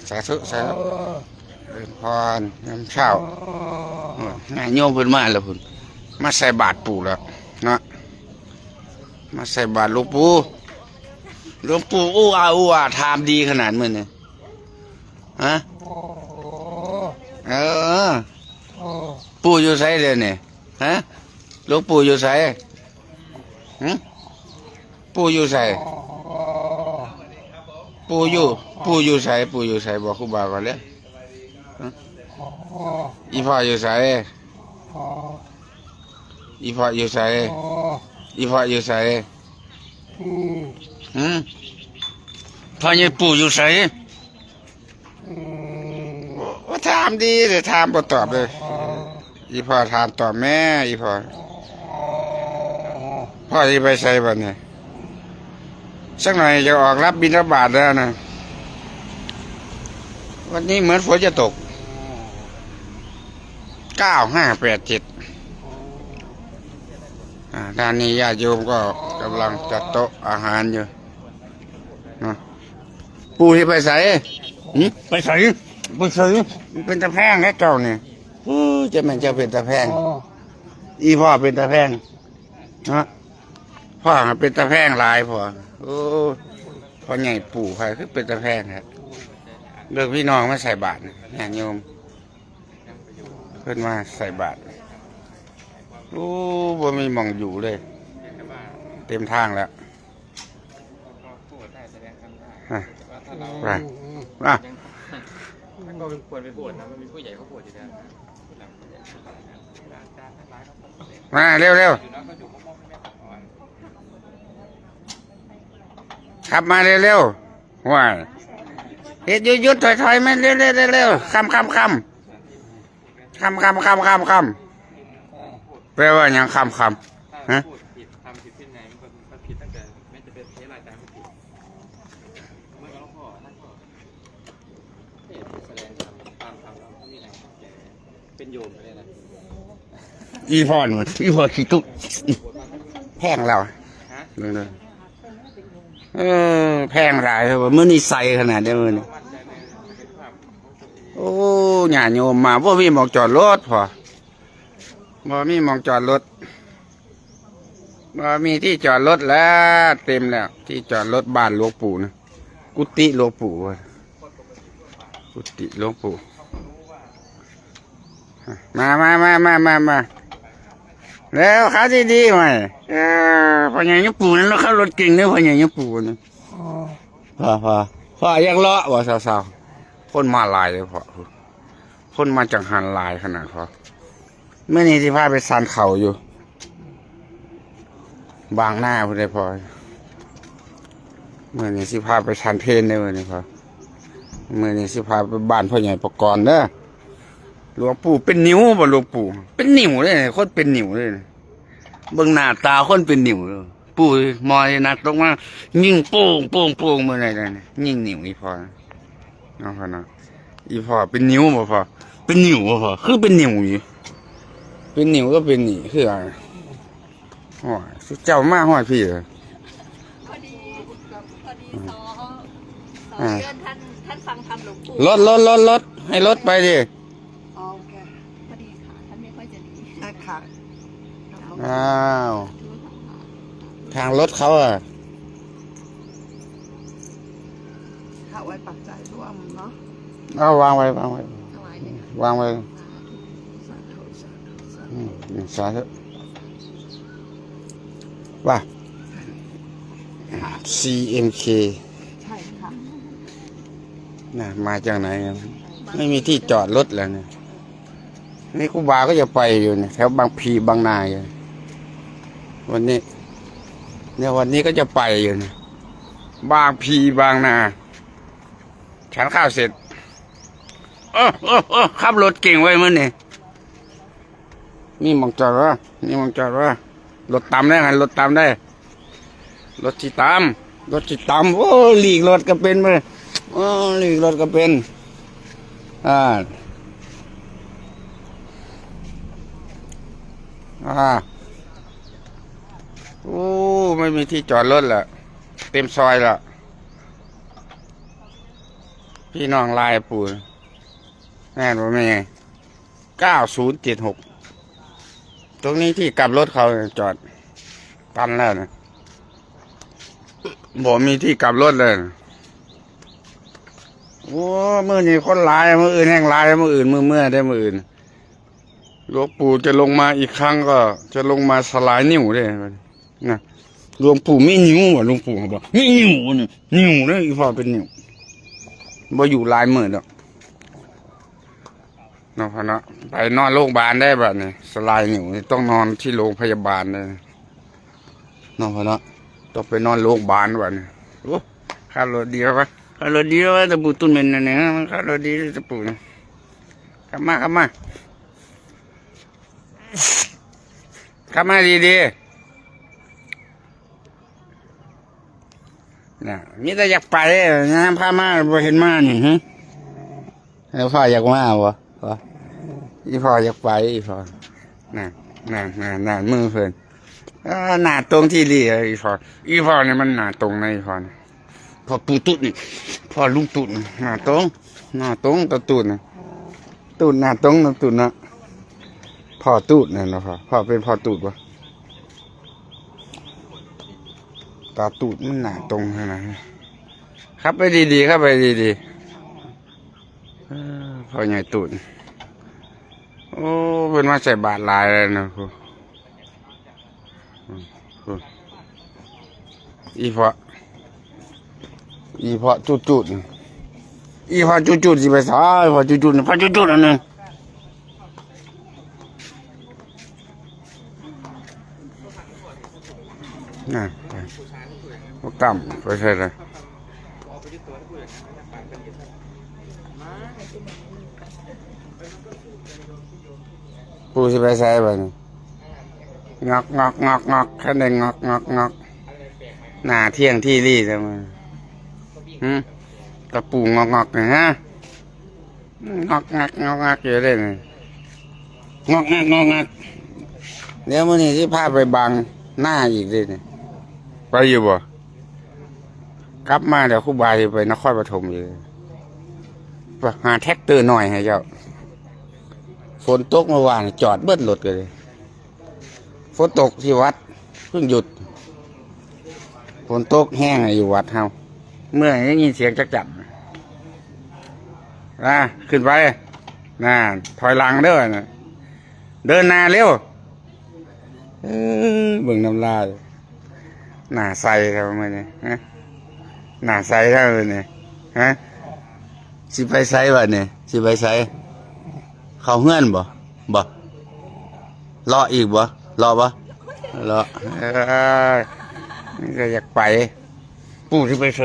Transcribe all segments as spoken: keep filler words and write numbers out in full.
สาธุ สาธุ เจริญพร ยามเช้า โอ้ย ญาติโยมเพิ่นมาแล้วพุ้น มาใส่บาตรปู่แล้วเนาะ มาใส่บาตรหลวงปู่ หลวงปู่อู้อาอู้อาถามดีขนาดมื้อนี้ ฮะ เออ ปู่อยู่ไสเดี๋ยวนี้ ฮะ หลวงปู่อยู่ไส หึ ปู่อยู่ไส ปู่อยู่ ปู่อยู่ไส ปู่อยู่ไส บอกครูบาก่อนเลย หึ อีพ่ออยู่ไส อีพ่ออยู่ไส อีพ่ออยู่ไส หึ พ่อใหญ่ปู่อยู่ไส ว่าถามดีเลย ถามบ่ตอบเลย อีพ่อถามตอบแม่ อีพ่อ พ่อจะไปไสบัดนี้ สักหน่อยจะออกรับบิณฑบาตแล้วนะ วันนี้เหมือนฝนจะตก เก้าห้าแปดเจ็ด อ่า ด้านนี้ญาติโยมก็กำลังจัดโต๊ะอาหารอยู่ นะ ปู่สิไปไส หึ ไปไส ไปไส มันเป็นตาแพงแล้วเจ้านี่ โอ้ย จะแม่นเจ้าเป็นตาแพง อีพ่อเป็นตาแพง นะ พ่อเป็นตาแพงหลายพ่อ โอ้ พ่อใหญ่ปู่ใครคือเป็นตาแพงฮะ เรื่องพี่น้องมาใส่บาตรนะ ญาติโยม เพิ่นมาใส่บาตร โอ้ บ่มีหม่องอยู่เลย เต็มทางแล้ว ฮะ ไป มา มันก็ควรไปบวชนะ มันมีผู้ใหญ่เขาบวชอยู่แล้ว มาเร็วเร็ว ขับมาเร็วๆ ว้าย เฮ็ดหยุดๆ ถอยๆ มาเร็วๆ เร็วๆ ค่ำๆ ค่ำ ค่ำ ค่ำ ค่ำ ค่ำ ค่ำ แปลว่าหยัง ค่ำ ค่ำ ฮะ พูดผิด ทำผิดที่ไหน มันก็ มันก็ผิดตั้งแต่ ไม่จะเป็นเทศน์อาจารย์ก็ผิด เมื่อหลวงพ่อนั่นก็ เทศน์แสดงธรรม ตามธรรมแล้วก็มีอะไร เป็นโยมไปเลยนะ อีพ่อหนู อีพ่อขี้ตุ๊ แพงแล้ว ฮะ เบิ่งเด้อ เออ แพงหลายครับ มื้อนี้ใส่ขนาดเดียวมื้อนี้ โอ้ ญาติโยมมา บ่มีหม่องจอดรถพ่อ บ่มีหม่องจอดรถ บ่มีที่จอดรถแล้ว เต็มแล้ว ที่จอดรถบ้านหลวงปู่นะ กุฏิหลวงปู่ กุฏิหลวงปู่ มา มา มา มา มา มา แล้ว ขาดีๆ หน่อย เออ พ่อใหญ่หลวงปู่นั่น เราขับรถเก่งเด้อ พ่อใหญ่หลวงปู่นะ อ๋อ พ่อ พ่อ พ่ออยากเลาะบ่ สาวๆ คนมาหลายเลยพ่อ คนมาจังหันหลายขนาดพ่อ มื้อนี้สิพาไปสันเขาอยู่ บางนาพุ้นเด้อพ่อ มื้อนี้สิพาไปสันเพลเด้อมื้อนี้พ่อ มื้อนี้สิพาไปบ้านพ่อใหญ่ประกรณ์เด้อ หลวงปู่เป็นนิ้วบ่ หลวงปู่ เป็นนิ้วเลย คนเป็นนิ้วเลย เบิ่งหน้าตาคนเป็นนิ้วเลย ปู่มอยนัดลงมา ยิงโป้ง โป้ง โป้ง มื้อใดนั่นน่ะ ยิงนิ้วอีพ่อ เอาพ่อเนาะ อีพ่อเป็นนิ้วบ่พ่อ เป็นนิ้วบ่พ่อ คือเป็นนิ้วอยู่ เป็นนิ้วก็เป็นนี่ คืออะไร โอ้ย สุดเจ้ามาฮอดพี่เหรอ พอดี พอดีซ้อ ซ้อ อ่า เลื่อนท่าน ท่านฟังธรรมหลวงปู่ ลด ลด ลด ลด ให้ลดไปดิ อ๋อ โอเค พอดีค่ะ ท่านไม่ค่อยจะดี อ่ะค่ะ อ้าว ทางรถเขาอ่ะ ถ้าไว้ปักใจร่วมเนาะ เอาวางไว้ วางไว้ ถวายเลยค่ะ วางไว้ สาธุ สาธุ สาธุ อืม สาธุ ว่า ซีเอ็มเค ใช่ค่ะ นะ มาจากไหน ไม่มีที่จอดรถแล้วเนี่ย นี่ครูบาก็จะไปอยู่เนี่ย แถวบางพลีบางนาอยู่ วันนี้ เนี่ย วันนี้ก็จะไปอยู่เนี่ย บางพลีบางนา ฉันข้าวเสร็จ เออ เออ เออ ขับรถเก่งไว้มื้อนี้ มีหม่องจอดวะ มีหม่องจอดวะ รถตามได้ไง รถตามได้ รถสิตาม รถสิตาม โอ้ หลีกรถก็เป็นเว้ย โอ้ หลีกรถก็เป็น อ่า อ่า โอ้ ไม่มีที่จอดรถละ เต็มซอยละ เ พี่น้องไลน์ปู่ แม่นบ่แม่ เก้าศูนย์เจ็ดหก ตรงนี้ที่กลับรถเขาจอดตันแล้วนะ บ่มีที่กลับรถเลย โอ้ มื้อนี้คนหลาย มื้ออื่นแฮ่งหลาย มื้ออื่น มื้อเมื่อได้อ มื้ออื่น หลวงปู่จะลงมาอีกครั้งก็จะลงมาสลายนิ้วเด้ นะ หลวงปู่มีนิ้วบ่ หลวงปู่บอกมีนิ้วนี่ นิ้วเด้อ อีพ่อเป็นนิ้ว บ่อยู่หลายมื้อดอก เนาะพ่อเนาะ ไปนอนโรงพยาบาลได้บัดนี้ สลายนิ้วนี่ต้องนอนที่โรงพยาบาลเลย เนาะพ่อเนาะ ต้องไปนอนโรงพยาบาลบัดนี้ โอ้ ขับรถดีวะ ขับรถดีวะ ตะปูตุ้นเป็นอันนี้นะ มันขับรถดีตะปูนะ ขับมา ขับมา ขับมาดีๆ น่ะ มีแต่อยากไปนะ พามาบ่เห็นมานี่ ฮะ แล้วพ่ออยากมาบ่ บ่ อีพ่ออยากไป อีพ่อ น่ะ น่ะ น่ะ น่ะ มือเพิ่น เออ หน้าตรงที่ดี อีพ่อ อีพ่อนี่มันหน้าตรงนะ อีพ่อนี่ พ่อปู่ตุ๊ดนี่ พ่อลุงตุ๊ดนี่ หน้าตรง หน้าตรงตะตุ๊ดนะ ตุ๊ดหน้าตรงนะ ตุ๊ดนะ พ่อตุ๊ดนั่นนะ พ่อ พ่อเป็นพ่อตุ๊ดบ่ ตาตุ๊ดมันหน้าตรงขนาดนั้น ขับไปดีๆ ขับไปดีๆ เออ พ่อใหญ่ตุ๊ด โอ้ เพิ่นมาใส่บาตรหลายแล้วนะ โอ้ โอ้ อีพ่อ อีพ่อจุดจุด อีพ่อจุดจุดสิไปใส พ่อจุดจุด พ่อจุดจุดอันหนึ่ง น่ะ ไป พวกกำไปใส่เลย ปู่สิไปใส่บ่นี่ งอก งอก งอก งอก คันได้งอก งอก งอก หน้าเที่ยงที่รีแล้วมัน หึ ตะปูงอก งอก นะฮะ งอก งัก งอก งัก อยู่ได้นี่ งอก งัก งอก งัก เดี๋ยวมื้อนี้สิพาไปบางนาอีกเด้นี่ ไปอยู่บ่ กลับมาเดี๋ยวครูบาสิไปนครปฐมอีก ไปหาแทรกเตอร์หน่อยให้เจ้า ฝนตกเมื่อวานจอดเบิดรถเลย ฝนตกที่วัด เพิ่งหยุด ฝนตกแฮงอยู่วัดเฮา เมื่อยได้ยินเสียงจักจั่น อ่ะ ขึ้นไป น่ะ ถอยหลังเด้อน่ะ เดินหน้าเร็ว เออ เบิ่งน้ำลาย หน้าใสแท้มื้อนี้ ฮะ หน้าใสแท้มื้อนี้ ฮะ สิไปไสบัดนี้ สิไปไส เข้าเฮือนบ่ บ่ เลาะอีกบ่ เลาะบ่ เลาะ เอ้ย มันก็อยากไป ปู่สิไปไส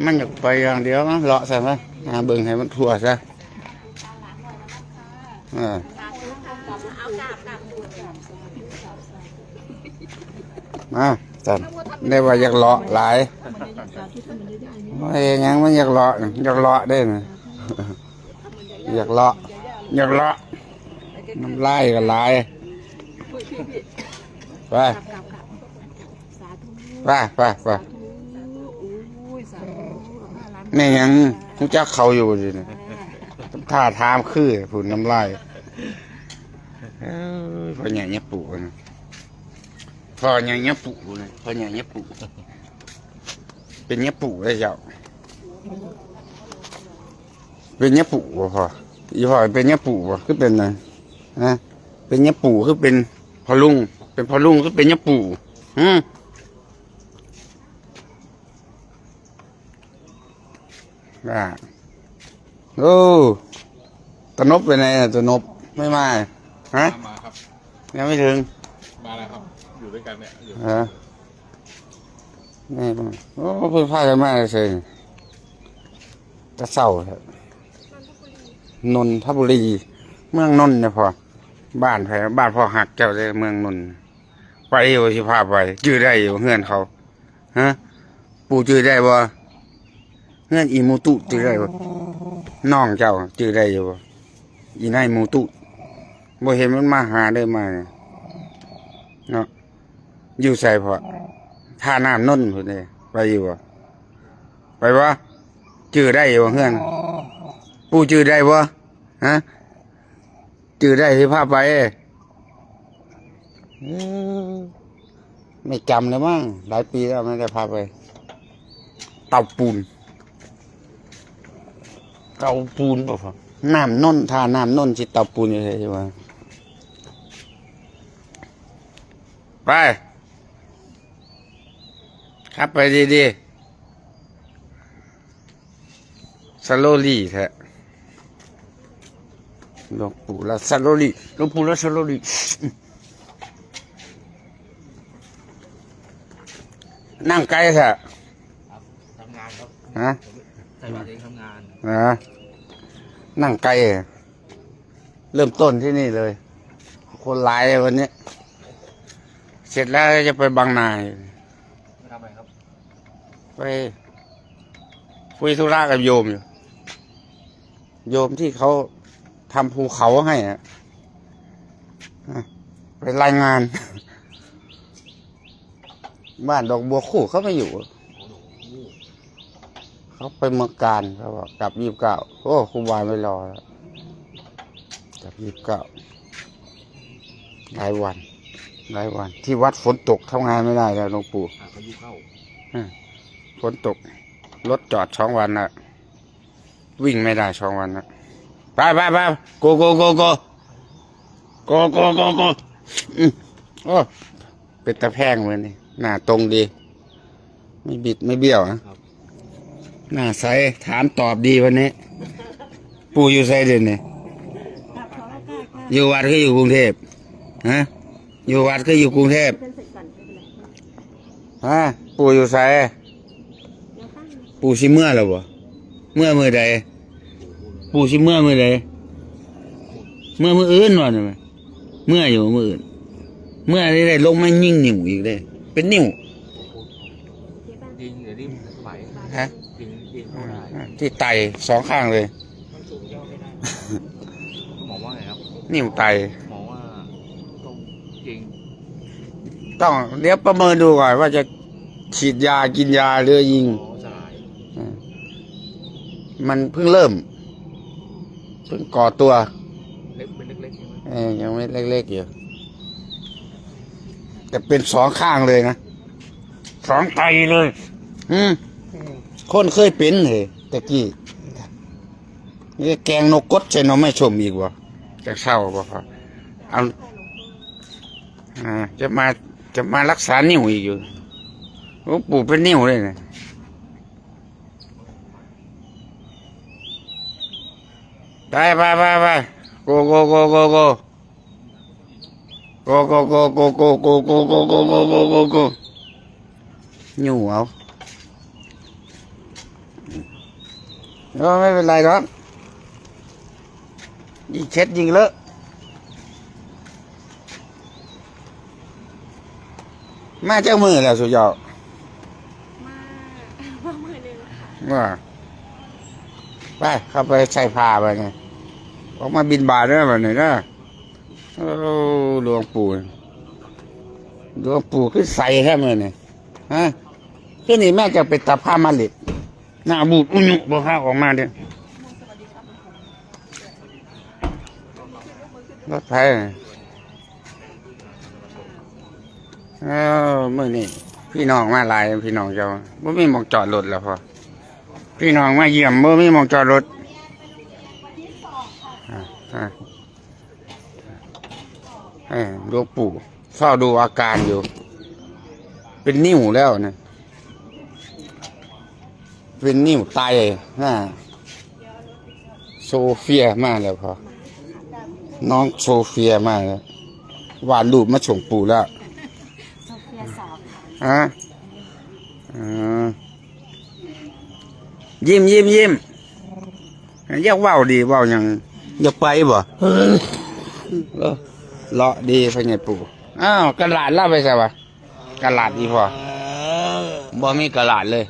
มันอยากไปอย่างเดียว เลาะซะ มา หาเบิ่งให้มันทั่วซะ เออ มา ซั่น ได้ว่าอยากเลาะหลาย ว่าเฮ็ดหยังมันอยากเลาะ อยากเลาะเด้นะ อยากเลาะ อยากเลาะ น้ำลายก็หลาย ไป ไป ไป ไป แม่หยังรู้จักเขาอยู่สิเนี่ย ท่าทางคือผุนน้ำลาย เอ้ย พ่อใหญ่เนี่ยปู่นะ พ่อใหญ่เนี่ยปู่นะ พ่อใหญ่เนี่ยปู่ เป็นเนี่ยปู่เลยเจ้า เป็นเนี่ยปู่บ่พ่อ อีพ่อเป็นเนี่ยปู่บ่ คือเป็นไง ฮะ เป็นเนี่ยปู่ คือเป็นพ่อลุง เป็นพ่อลุง คือเป็นเนี่ยปู่ ฮะ อ่า โอ้ ตะนบไปไหนอะ ตะนบ ไม่มา ฮะ มาครับ ยังไม่ถึง มาแล้วครับ อยู่ด้วยกันเนี่ย อยู่ ฮะ นี่มัน โอ้ เพิ่งพากันมาเลย ตะเศร้าแท้ นนทบุรี เมืองนนท์เนี่ยพ่อ บ้านไผ บ้านพ่อฮักเจ้าเลย เมืองนนท์ ไปอยู่ สิพาไป จื่อได้อยู่ เฮือนเขา ฮะ ปู่จื่อได้บ่ เฮือนอีหมูตุ จื่อได้บ่ น้องเจ้า จื่อได้อยู่บ่ อีนายหมูตุ บ่เห็นมันมาหาเด้อ มาเนี่ย เนาะ อยู่ไสพ่อ ท่าน้ำนนท์พุ้นเด้ ไปอยู่บ่ ไปบ่ จื้อได้อยู่บ่เฮือน ปู่จื้อได้บ่ ฮะ จื้อได้ที่พาไป เออ ไม่จำแล้วมั้ง หลายปีแล้วไม่ได้พาไป เตาปูน เตาปูนบ่พอ น้ำนนท์ ท่าน้ำนนท์ สิเตาปูนอยู่ไสวะ ไป ขับไปดีๆ slowly แท้ หลวงปู่ละ slowly หลวงปู่ละ slowly นั่งไกลแท้ ครับ ทำงานครับ ฮะ ใส่บาตรเองทำงาน นะ นั่งไกล เริ่มต้นที่นี่เลย คนหลายวันนี้ เสร็จแล้วจะไปบางนา ไปทำอะไรครับ ไปคุยธุระกับโยมอยู่ โยมที่เขาทำภูเขาให้อะ อ่ะ ไปรายงาน บ้านดอกบัวคู่เขาไม่อยู่ เขาไปเมืองการ เขาบอกกลับยี่สิบเก้า โอ้ ครูบาไม่รอแล้ว กลับยี่สิบเก้า หลายวัน หลายวัน ที่วัดฝนตก ทำงานไม่ได้แล้วหลวงปู่ อ่ะ พายุเข้า อ่ะ ฝนตก รถจอดสองวันละ วิ่งไม่ได้สองวันละ ไปไปไป go go go go go go go go go อืม โอ้ เป็นตาแพงวันนี้ หน้าตรงดี ไม่บิดไม่เบี้ยวนะ ครับ หน้าใส ถามตอบดีวันนี้ ปู่อยู่ไสเดี๋ยวนี้ อยู่วัดคืออยู่กรุงเทพ ฮะ อยู่วัดคืออยู่กรุงเทพ ฮะ ปู่อยู่ไส ปู่สิเมือแล้วบ่ เมือมื้อใด ปู่สิเมือมื้อใด เมือมื้ออื่นว่านั่นแหม เมืออยู่มื้ออื่น เมือนี่ได้ลงมายิงนิ้วอีกเด้ เป็นนิ้ว ยิงเดี๋ยวนี้มันสมัย ฮะ ยิง ยิงเข้าได้ ที่ไตสองข้างเลย หมอว่าไงครับ นิ้วไต หมอว่าต้องยิง ต้อง เดี๋ยวประเมินดูก่อนว่าจะฉีดยากินยาหรือยิง อ๋อ สลาย อ่า มันเพิ่งเริ่ม เพิ่งก่อตัว เล็ก เป็นเล็กๆใช่ไหม เออ ยังไม่เล็กๆอยู่ แต่เป็นสองข้างเลยนะ สองไตเลย อืม คนเคยเป็นเลยแต่กี้ นี่แกงนกกดใส่หน่อไม้ส้มอีกบ่ จะเศร้าบ่ครับ เอา อ่า จะมา จะมารักษานิ้วอีกอยู่ โอ้ ปู่เป็นนิ้วเลยเนี่ย ไป ไป ไป ไป go go go go go go go go go go go go go go go go go go go อยู่เอา เออ ไม่เป็นไรหรอก ยิ่งเช็ดยิ่งเลอะ มาจักมื้อแล้วสุเจ้า มา มามื้อหนึ่งค่ะ ว่า ไป เข้าไปใส่ผ้าไปไง ออกมาบิณฑบาตเด้อบัดนี้เด้อ โอ้ หลวงปู่ หลวงปู่คือใสแท้มื้อนี้ ฮะ คือนี่แม่จะไปตะพามาเล็ด หน้าบูดอุญุบ่พาออกมาเด้อ รถไถ เออ มื้อนี้พี่น้องมาหลาย พี่น้องเจ้า บ่มีหม่องจอดรถแล้วพอ พี่น้องมาเยี่ยม บ่มีหม่องจอดรถ อ่า อ่า เออ หลวงปู่เฝ้าดูอาการอยู่ เป็นนิ่วแล้วนะ เป็นนิ่วไตนะ โซเฟียมาแล้วพอ น้องโซเฟียมาแล้ว วาดรูปมาส่งปู่แล้ว โซเฟียสอบ ฮะ อ่า ยิ้ม ยิ้ม ยิ้ม อยากเว้าดี เว้าหยัง อยากไปบ่ เออ เลาะดีพ่อใหญ่ปู่ อ้าว กะหลาดลาไปไสวะ กะหลาดอีพ่อ บ่มีกะหลาดเลย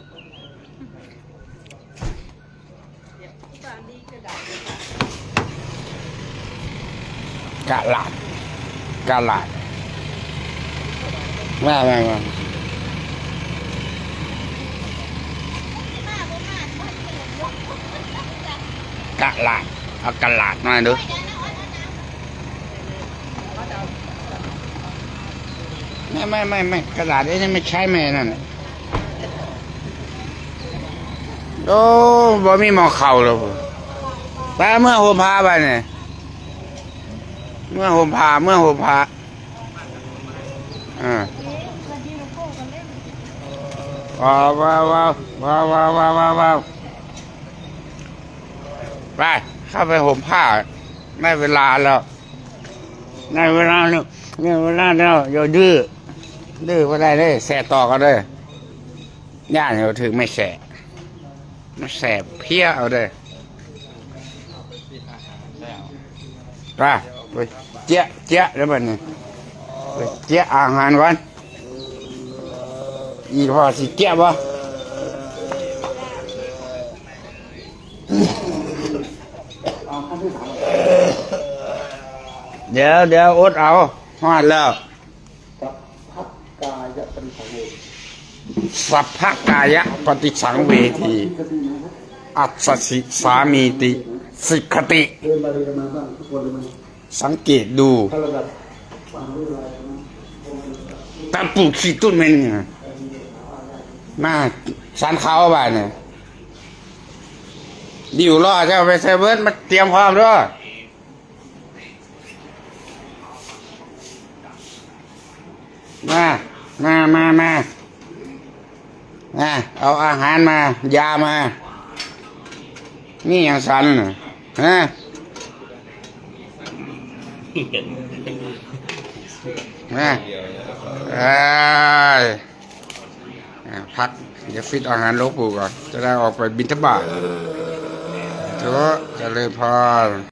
กะหลาด กะหลาด มา มา มา มาบ่มาบ่เห็นหลวง กะลาด เอากะลาดมาดู ไม่ ไม่ ไม่ ไม่ กะลาด ไอ้นี่ไม่ใช่แม่นั่นน่ะ โอ้ บ่มีหม้อข้าวแล้ว ไปเมือโฮมพาไปเนี่ย เมือโฮมพา เมือโฮมพา อ่า ว้าว ว้าว ว้าว ว้าว ว้าว ว้าว ว้าว ว้าว ไป เข้าไปห่มผ้า ได้เวลาแล้ว ได้เวลาแล้ว ได้เวลาแล้ว อย่าดื้อ ดื้อบ่ได้เด้ แสะต่อกันเด้ ย่านเดี๋ยวถือไม่แสะ มันแสบเพี้ยเอาเด้ ไป ไปเจ๊ยะ เจ๊ยะ แล้วบัดนี้ ไปเจ๊ยะอาหารก่อน อีพ่อสิเจ๊ยะบ่ เดี๋ยว เดี๋ยว อดเอา ฮอดแล้ว สัพพกายะปฏิสังเวที อัสสะสิสามีติ สิกขติ สังเกตดู ตะปูขี้ตุ้นแม่นนี่นะ มา สันเขาบ้านเนี่ย ดิวล้อเจ้าไปใส่เบิด มาเตรียมพร้อมด้วย มา มา มา มา มา เอาอาหารมา ยามา นี่อย่างสันน่ะ ฮะ มา เอ้ย อ่ะ พัก เดี๋ยวฟิตอาหารหลวงปู่ก่อน จะได้ออกไปบิณฑบาต เถอะ เจริญพร